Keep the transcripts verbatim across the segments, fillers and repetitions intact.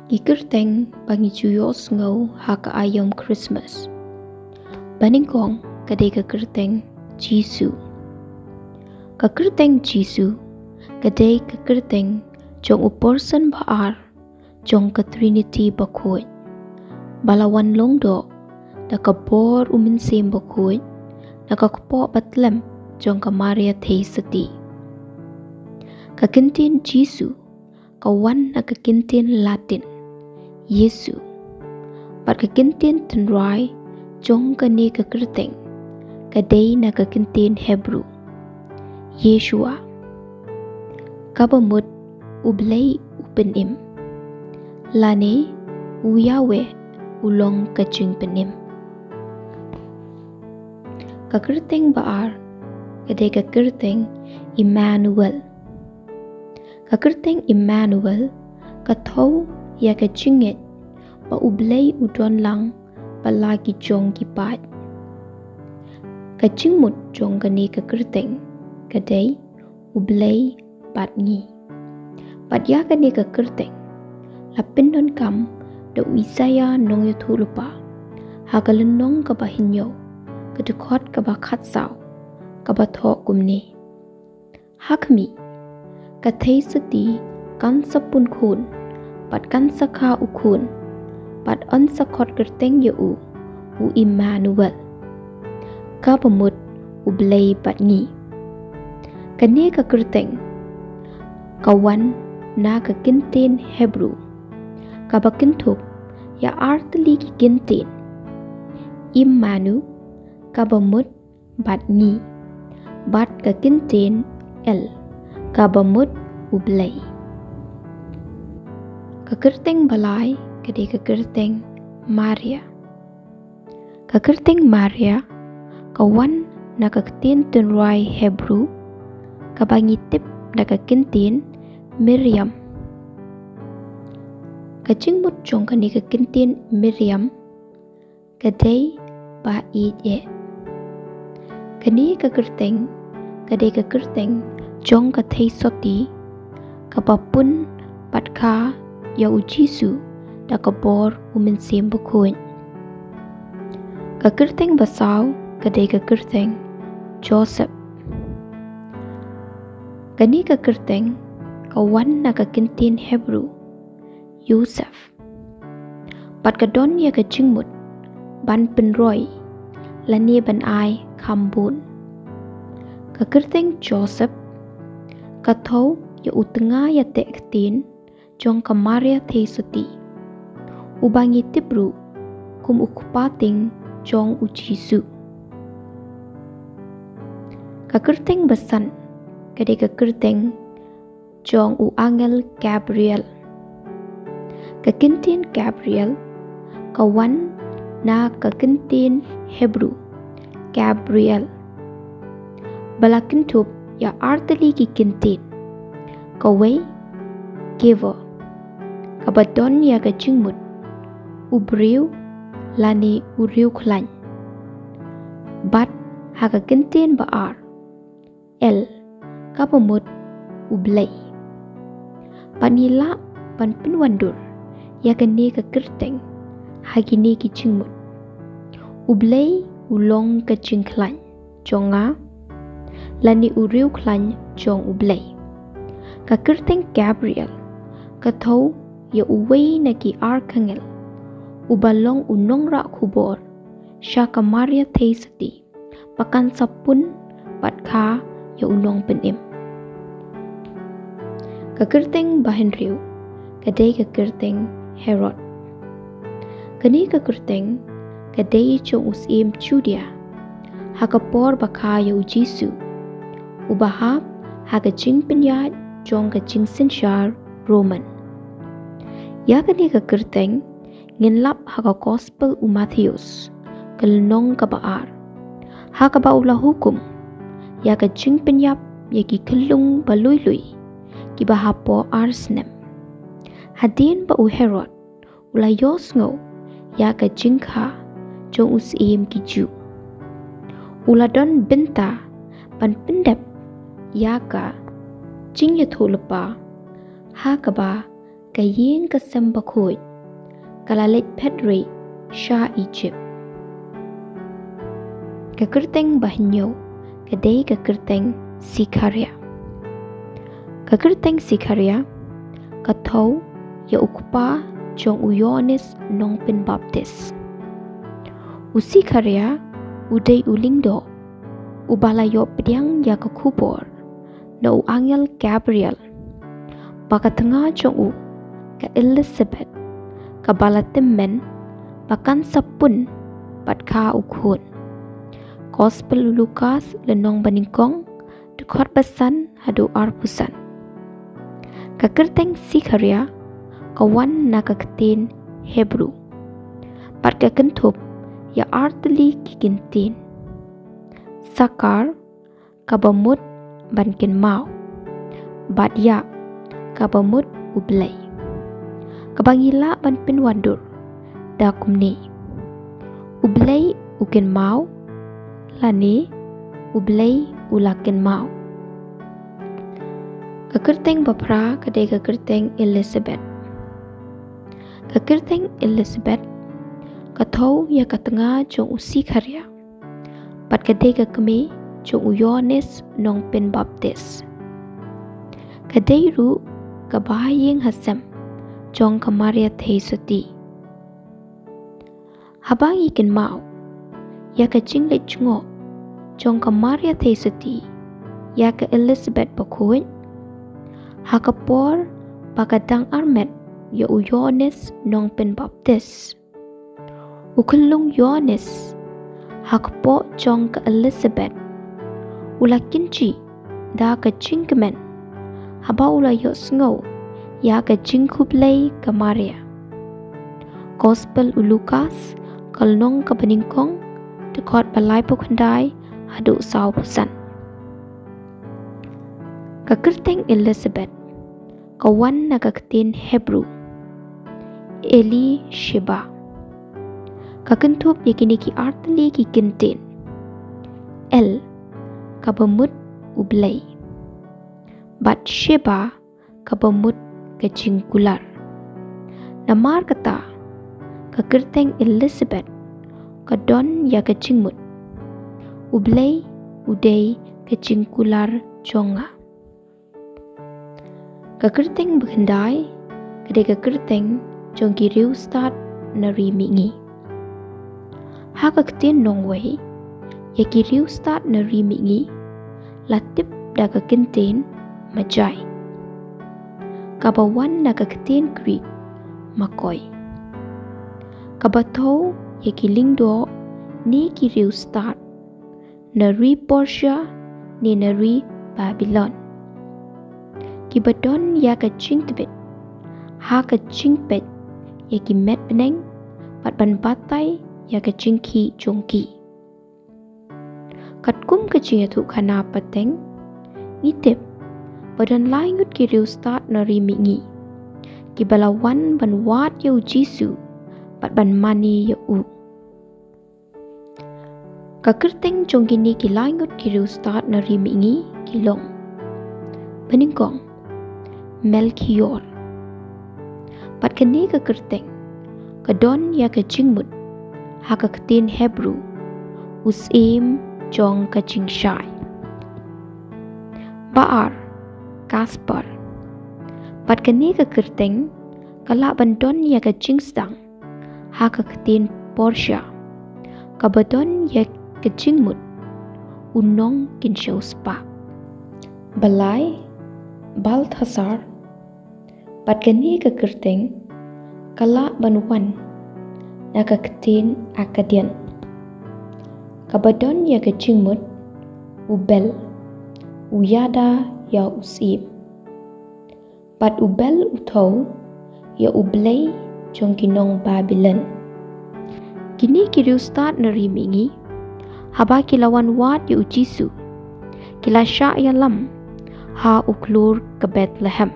Ki kyrteng ba ngi ju ïohsngew ha ka aïom Christmas. Ba nyngkong ka dei ka kyrteng Jisu. Ka kyrteng Jisu ka dei ka kyrteng jong u person ba ar jong ka Trinity bakhuid, ba la wan long doh da ka bor u Mynsiem Bakhuid na ka kpoh ba tlem jong ka Maria Theisotti. Ka kyntien Jisu ka wan na ka kyntien Latin Yesu, bad ka kyntien tynrai jong kane ka kyrteng ka dei na ka kyntien Hebru Yeshua, kaba mut U Blei u pynim, lane U Yahweh u long ka jingpynim. Ka kyrteng ba ar ka dei ka kyrteng Immanuel. Ka kyrteng Immanuel ka thew ïa ka jingngeit ba U Blei u don lang bad la ki jong ki paid. Ka jingmut jong kane ka kyrteng ka dei U Blei bad ngi. Bad ïa kane ka kyrteng la pyndonkam da u Isaïah nongïathuhlypa ha ka lynnong kaba hynñiew, ka dkhot kaba khatsaw, kaba thoh kumne: Ha khmih, ka Theisotti kan sa pun khun, bad kan sa kha u khun, bad yn sa khot kyrteng ïa u, u Immanuel, kaba mut U Blei bad ngi. Kane ka kyrteng ka wan na ka kyntien Hebru kaba kynthup ïa artylli ki kyntien: Immanu, kaba mut bad ngi, bad ka kyntien El, kaba mut U Blei. Ka kyrteng ba lai ka dei ka kyrteng Maria. Ka kyrteng Maria ka wan na ka ktien tynrai Hebru kaba ngi tip da ka kyntien Miriam. Ka jingmut jong kane ka kyntien Miriam ka dei ba ïeit eh. Kane ka kyrteng ka dei ka kyrteng jong ka Theisotti kaba pun bad kha ïa u Jisu da ka bor u Mynsiem Bakhuid. Ka kyrteng ba saw ka dei ka kyrteng Joseph. Kane ka kyrteng ka wan na ka kyntien Hebru Yoseph, bad ka don ïa ka jingmut ban pynroi lane ban ai kham bun. Ka kyrteng Joseph ka thew ïa u tnga ïateh ktien jong ka Maria Theisotti, uba ngi tip ruh kum u kpa tieng jong u Jisu. Ka kyrteng ba san ka dei ka kyrteng jong u angel Gabriel. Ka kyntien Gabriel ka wan na ka kyntien Hebru Gabriel, ba la kynthup ïa artylli ki kyntien. Kawei, Gever, kaba don ïa ka jingmut u briew lane u riewkhlaiñ. Bad ha ka kyntien ba ar, El, kaba mut U Blei. Bad ngi lah ban pynwandur ïa kane ka kyrteng ha kine ki jingmut: U Blei u long ka jingkhlaiñ jong nga, lane u riewkhlaiñ jong U Blei. Ka kyrteng Gabriel ka thew ïa uwei na ki arkangel, uba long u nongrah khubor sha ka Maria Theisotti ba kan sa pun bad kha ïa u Nongpynim. Ka kyrteng ba hynriew ka dei ka kyrteng Herod. Kane ka kyrteng ka dei jong u syiem Judia ha ka por ba kha ïa u Jisu, uba hap ha ka jingpynïaid jong ka jingsynshar Roman. Ïa kane ka kyrteng ngin lap ha ka Gospel u Mathaios, ka lynnong kaba ar, ha kaba u la hukum ïa ka jingpynïap ïa ki khyllung ba lui lui kiba hapoh ar snem. Hadien ba u Herod u la ïohsngew ïa ka jingkha jong u syiem ki Jiw, u la don bynta ban pyndep ïa ka jingïathuhlypa ha kaba ka ïing ka sem bakhuid ka la leit phet rieh sha Egypt. Ka kyrteng ba hynñiew ka dei ka kyrteng Sikharia. Ka kyrteng Sikharia ka thew ïa u kpa jong u Ïoannis Nongpynbaptis. U Sikharia u dei u lyngdoh uba la ïoh pdiang ïa ka khubor na u angel Gabriel ba ka tnga jong u ka Elisabet kaba la tymmen ba kan sa pun bad kha u khun. Gospel u Lukas lynnong ba nyngkong dkhot ba san haduh arphew san. Ka kyrteng Sikharia ka wan na ka ktien Hebru bad ka kynthup ïa artylli ki kyntien: Sakar, kaba mut ban kynmaw, bad Yah, kaba mut U Blei. Kaba ngi lah ban pynwandur da kumne: U Blei u kynmaw, lane U Blei u la kynmaw. Ka kyrteng ba phra ka dei ka kyrteng Elisabet. Ka kyrteng Elisabet ka thew ïa ka tnga jong u Sikharia bad ka dei ka kmie jong u Ïoannis Nongpynbaptis. Ka dei ruh kaba ha ïing ha sem jong ka Maria Theisotti. Haba ngi kynmaw ïa ka jingleit jngoh jong ka Maria Theisotti ïa ka Elisabet bakhuid, ha ka por ba ka dang armet ïa u Ïoannis Nongpynbaptis, u khyllung Ïoannis ha kpoh jong ka Elisabet u la kynjih da ka jingkmen haba u la ïohsngew ïa ka jingkhublei ka Maria. Gospel u Lukas ka lynnong kaba nyngkong dkhot ba laiphew khyndai haduh sawphew san. Ka kyrteng Elisabet ka wan na ka ktien Hebru Eli Sheba. Ka kynthup ïa kine ki artylli ki kyntien: El, kaba mut U Blei, bad Sheba, kaba mut ka jingkular. Namar kata ka kyrteng Elisabet ka don ïa ka jingmut: U Blei u dei ka jingkular jong nga. Ka kyrteng ba khyndai ka dei ka kyrteng jong ki riewstad na ri mihngi. Ha ka ktien nongwei, ïa ki riewstad na ri mihngi la tip da ka kyntien Magi, kaba wan na ka ktien Greek Makoi, kaba thew ïa ki lyngdoh ne ki riewstad na ri Persia ne na ri Babilon, kiba don ïa ka jingtbit ha ka jingpeit ïa ki met bneng bad ban batai ïa ka jingkhih jong ki. Katkum ka jingïathuhkhana pateng, ngi tip ba don lai ngut ki riewstad na ri mihngi kiba la wan ban wad ïa u Jisu bad ban mane ïa u. Ka kyrteng jong kine ki lai ngut ki riewstad na ri mihngi ki long: Ba nyngkong, Melkior. Bad kane ka kyrteng ka don ïa ka jingmut ha ka ktien Hebru, u syiem jong ka jingshai. Ba ar, Kaspar. Bad kane ka kyrteng ka lah ban don ïa ka jingsdang ha ka ktien Persia, kaba don ïa ka jingmut u nongkynshew spah. Ba lai, Balthasar. Bad kane ka kyrteng ka lah ban wan na ka ktien Akkadian, kaba don ïa ka jingmut u Bel, u ïada ïa u syiem. Bad u Bel u thew ïa u blei jong ki nong Babilon. Kine ki riewstad na ri mihngi, haba ki la wan wad ïa u Jisu, ki la shah ïalam ha u khlur ka Bethlehem.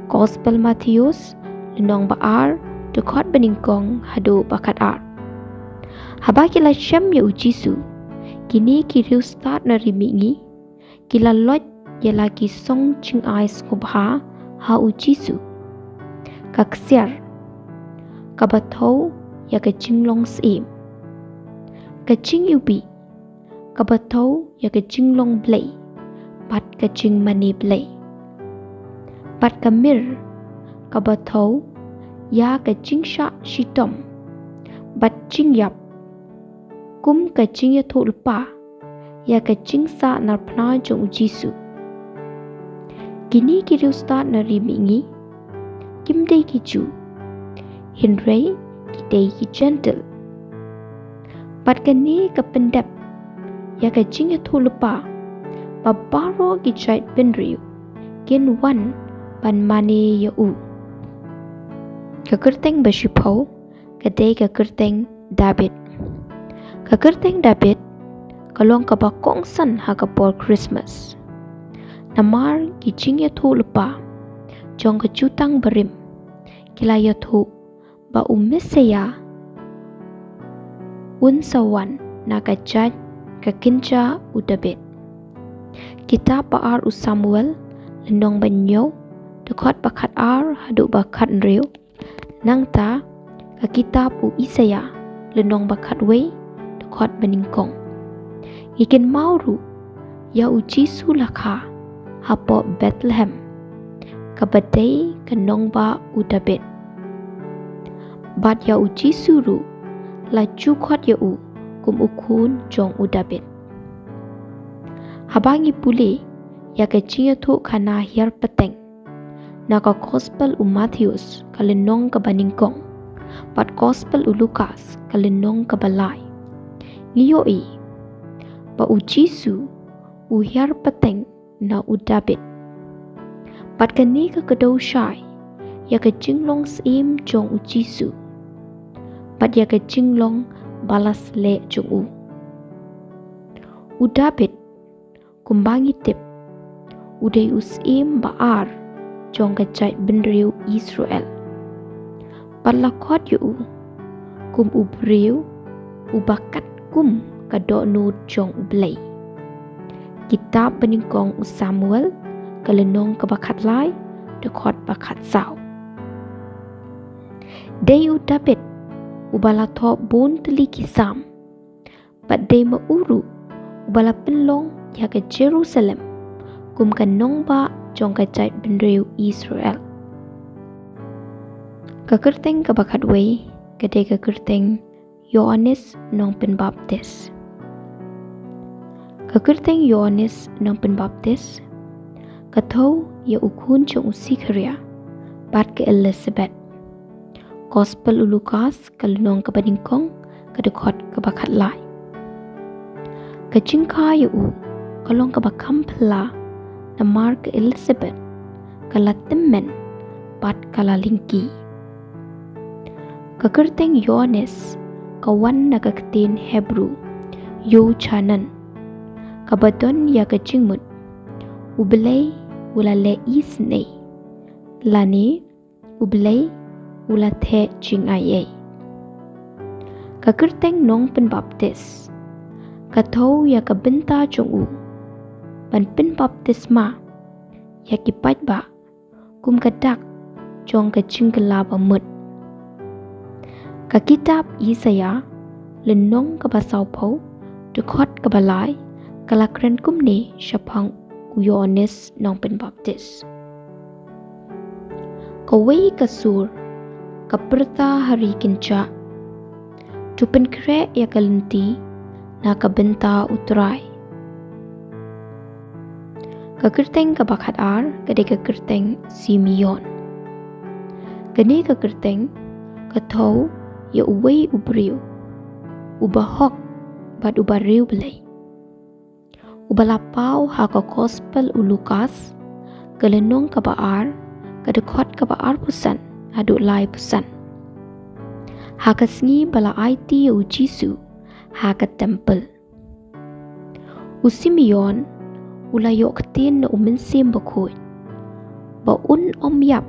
Gospel Mathaios, lynnong ba ar, dkhot ba nyngkong haduh ba khatar. Haba ki la shem ïa u Jisu, kine ki riewstad na ri mihngi ki la loit ïa la ki song jingai sngewbha ha u Jisu. Ka ksiar, kaba thew ïa ka jinglong syiem. Ka jingiwbih, kaba thew ïa ka jinglong Blei bad ka jingmane Blei. Bad ka mir, kaba thew ïa ka jingshah shitom bad jingïap, kum ka jingïathuhlypa ïa ka jingsah narphna jong u Jisu. Kine ki riewstad na ri mihngi kim dei ki Jiw, hynrei ki dei ki Jentil. Bad kane ka pyndep ïa ka jingïathuhlypa ba baroh ki jaitbynriew kin wan ban mane ïa u. Ka kyrteng ba shiphew ka dei ka kyrteng Dabid. Ka kyrteng Dabid ka long kaba kongsan ha ka por Christmas. Namar ki jingïathuhlypa jong ka Jutang Barim ki la ïathuh ba u Messaïah un sa wan na ka jait ka kynja u Dabid. Kitab ba ar u Samuel, lynnong ba hynñiew, dkhot ba khatar haduh ba khathynriew. Nangta ka kitab u Isaïah, lynnong ba khatwei, dkhot ba nyngkong. Ngi kynmaw ruh ïa u Jisu la kha hapoh Bethlehem, kaba dei ka nongbah u Dabid. Bad ïa u Jisu ruh la ju khot ïa u kum u khun jong u Dabid. Haba ngi pule ïa ka jingïathuhkhana hiar pateng na ka Gospel u Mathaios ka lynnong kaba nyngkong bad Gospel u Lukas ka lynnong kaba lai, ngi ïohi ba u Jisu u hiar pateng na u Dabid. Bad kane ka kdew shai ïa ka jinglong syiem jong u Jisu bad ïa ka jinglong ba la sleh jong u. U Dabid, kumba ngi tip, u dei u syiem ba ar jong ka jaitbynriew Israel. Bad la khot ïa u kum u briew uba katkum ka dohnud jong U Blei. Kitab ba nyngkong u Samuel ka lynnong kaba khatlai, dkhot ba khatsaw. Dei u Dabid uba la thoh bun tylli ki Salm. Bad dei ma u ruh uba la pynlong ïa ka Jerusalem kum ka nongbah jong ka jaitbynriew Israel. Ka kyrteng kaba khatwei ka dei ka kyrteng Ïoannis Nongpynbaptis. Ka kyrteng Ïoannis Nongpynbaptis ka thew ïa u khun jong u Sekharia bad ka Elisabet. Gospel u Lukas ka lynnong kaba nyngkong, ka dkhot kaba khatlai. Ka jingkha ïa u ka long kaba kham phylla, namar ka Elisabet ka la tymmen bad ka la lyngkhi. Ka kyrteng Ïoannis ka wan na ka ktien Hebru Yochanan, kaba don ïa ka jingmut U Blei u la leh isynei, lane U Blei u la theh jingaiei. Ka kyrteng Nongpynbaptis ka thew ïa ka bynta jong u ban pynbaptisma ïa ki paidbah kum ka dak jong ka jingkylla ba mut. Ka kitab Isaïah lynnong kaba sawphew, dkhot kaba lai, ka la kren kumne shaphang u Ïoannis Nongpynbaptis. Kawei ka sur ka pyrta ha ri kynjah, to pynkhreh ïa ka lynti na ka bynta U Trai. Ka kyrteng kaba khatar ka dei ka kyrteng Simeon. Kane ka kyrteng ka thew ïa uwei u briew uba hok bad uba riewblei, uba la paw ha ka Gospel u Lukas ka lynnong kaba ar, ka dkhot kaba arphew san haduh laiphew san. Ha ka sngi ba la aiti ïa u Jisu ha ka templ, u Simeon u la ïoh ktien na U Mynsiem Bakhuid ba un ym ïap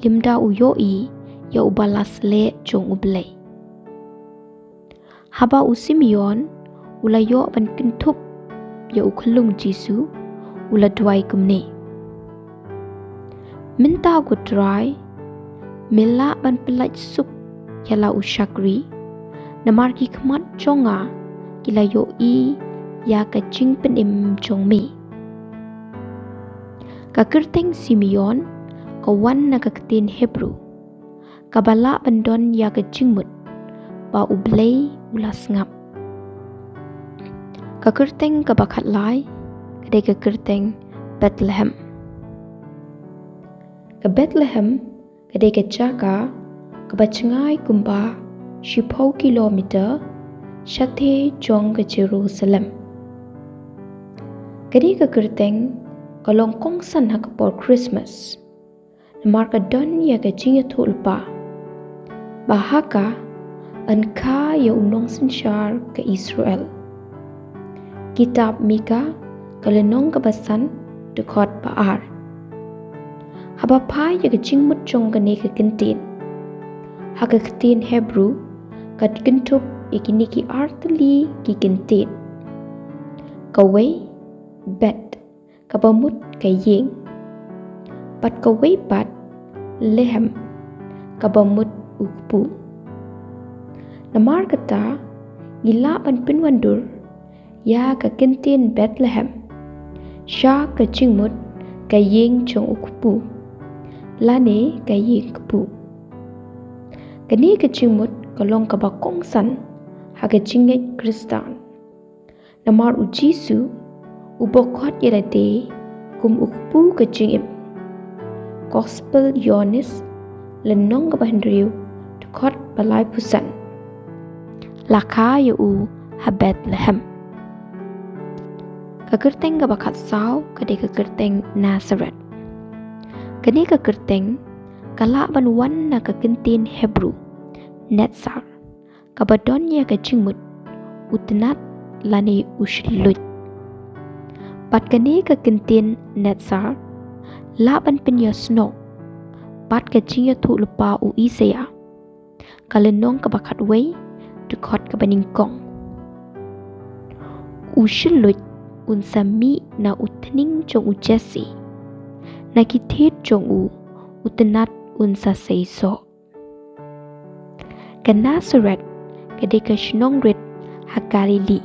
lymda u ïohi ïa uba la sleh jong U Blei. Haba u Simeon u la ïoh ban kynthup ïa u khyllung Jisu, u la duwai kumne: Mynta ko Trai, Me lah ban pyllait suk ïa la u shakri, namar ki khmat jong nga ki la ïohi ïa ka jingpynim jong me. Ka kyrteng Simeon ka wan na ka ktien Hebru, kaba lah ban don ïa ka jingmut ba U Blei u la sngap. Ka kyrteng kaba khatlai ka dei ka kyrteng Bethlehem. Ka Bethlehem ka dei ka jaka kaba jngai kumba shiphew kilometer shatei jong ka Jerusalem. Ka dei ka kyrteng ka long kongsan ha ka por Christmas, namar ka don ïa ka jingïathuhlypa ba ha ka yn kha ïa u nongsynshar ka Israel. Kitab Mika ka lynnong kaba san, dkhot ba ar. Haba phai ïa ka jingmut jong kane ka kyntien, ha ka ktien Hebru ka kynthup ïa kine ki artylli ki kyntien. Kawei, Bet, kaba mut ka ïing. Bad kawei pat, Lehem, kaba mut u kpu. Namar kata ngi lah ban pynwandur ïa ka kyntien Bethlehem sha ka jingmut ka ïing jong u kpu, lane ka ïing kpu. Kane ka jingmut ka long kaba kongsan ha ka jingngeit Khristan, namar U Jisu u ba khot ïa lade kum u kpu ka jingim. Gospel Ïoannis, lynnong kaba hynriew, dkhot ba laiphew san, la kha ïa u ha Bethlehem. Ka kyrteng kaba khatsaw ka dei ka kyrteng Nazareth. Kane ka kyrteng ka lah ban wan na ka kyntien Hebru Netzar, kaba don ïa ka jingmut u tnat lane u shylluit. Bad kane ka kyntien Netzar lah ban pynïasnoh bad ka jingïathuhlypa u Isaïah, ka lynnong kaba khatwei, dkhot kaba nyngkong. U shylluit un sa mih na u tning jong u Jesse, na ki thied jong u u tnat un sa sei soh. Ka Nazareth ka dei ka shnong rit ha Galilee,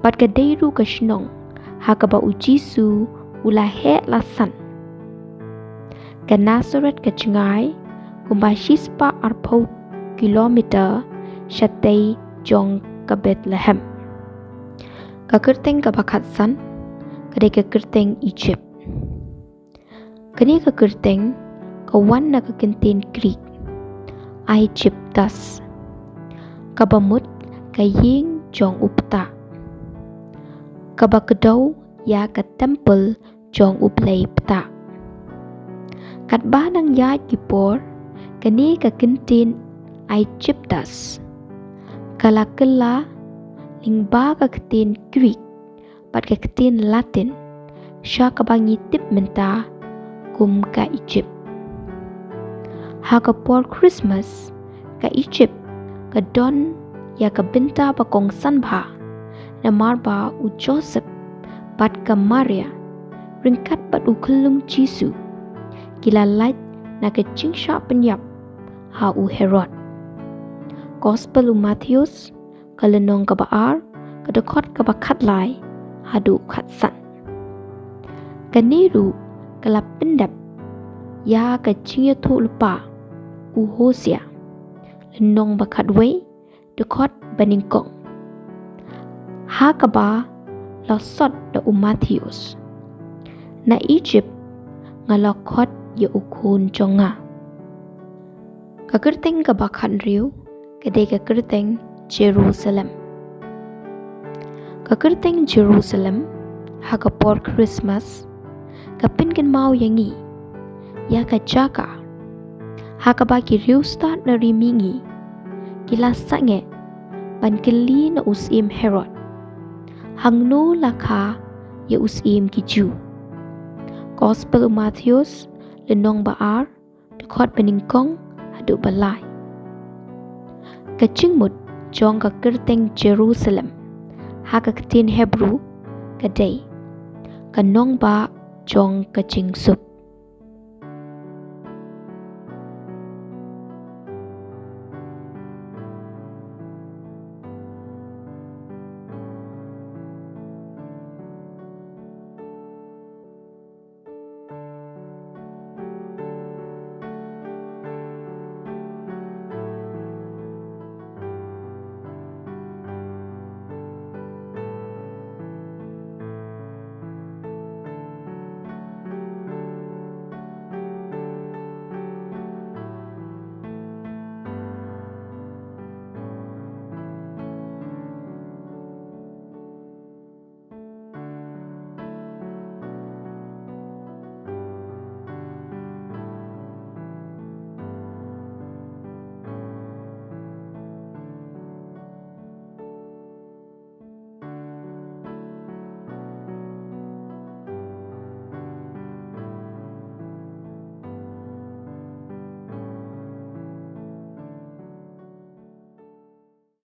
bad ka dei ruh ka shnong ha kaba U Jisu u la heh la san. Ka Nazareth ka jngai kumba shispah arphew kilometer shatei jong ka Bethlehem. Ka kyrteng kaba khatsan ka dei ka kyrteng Egypt. Kane ka kyrteng ka wan na ka kyntien Greek Aegyptus, kaba mut ka ïing jong u btah, kaba kdew ïa ka temple jong u blei btah. Katba nang ïaid ki por, kane ka kyntien Aegyptus ka la kylla lyngba ka ktien Greek bad ka ktien Latin sha kaba ngi tip mynta kum ka Egypt. Ha ka por Christmas, ka Egypt ka don ïa ka bynta ba kongsan bha, namar ba u Joseph bad ka Maria, ryngkat bad u khyllung Jisu, ki la lait na ka jingshah pynïap ha u Herod. Gospel u Mathaios, ka lynnong kaba ar, ka dkhot kaba khatlai haduh khatsan. Kane ruh ka la pyndep ïa ka jingïathuhlypa u Hosea, lynnong ba khatwei, dkhot ba nyngkong, ha kaba la sot da u Mathaios: Na Egypt nga la khot ïa u khun jong nga. Ka kyrteng kaba khathynriew ka dei ka kyrteng Jerusalem. Ka kyrteng Jerusalem ha ka por Christmas ka pynkynmaw ïa ngi ïa ka jaka ha kaba ki riewstad na ri mihngi ki la sangeh ban kylli na u syiem Herod: Hangno la kha ïa u syiem ki Jiw? Gospel u Mathaios, lynnong ba ar, dkhot ba nyngkong haduh ba lai. Ka jingmut jong ka kyrteng Jerusalem ha ka ktien Hebru ka dei ka nongbah jong ka jingsuk.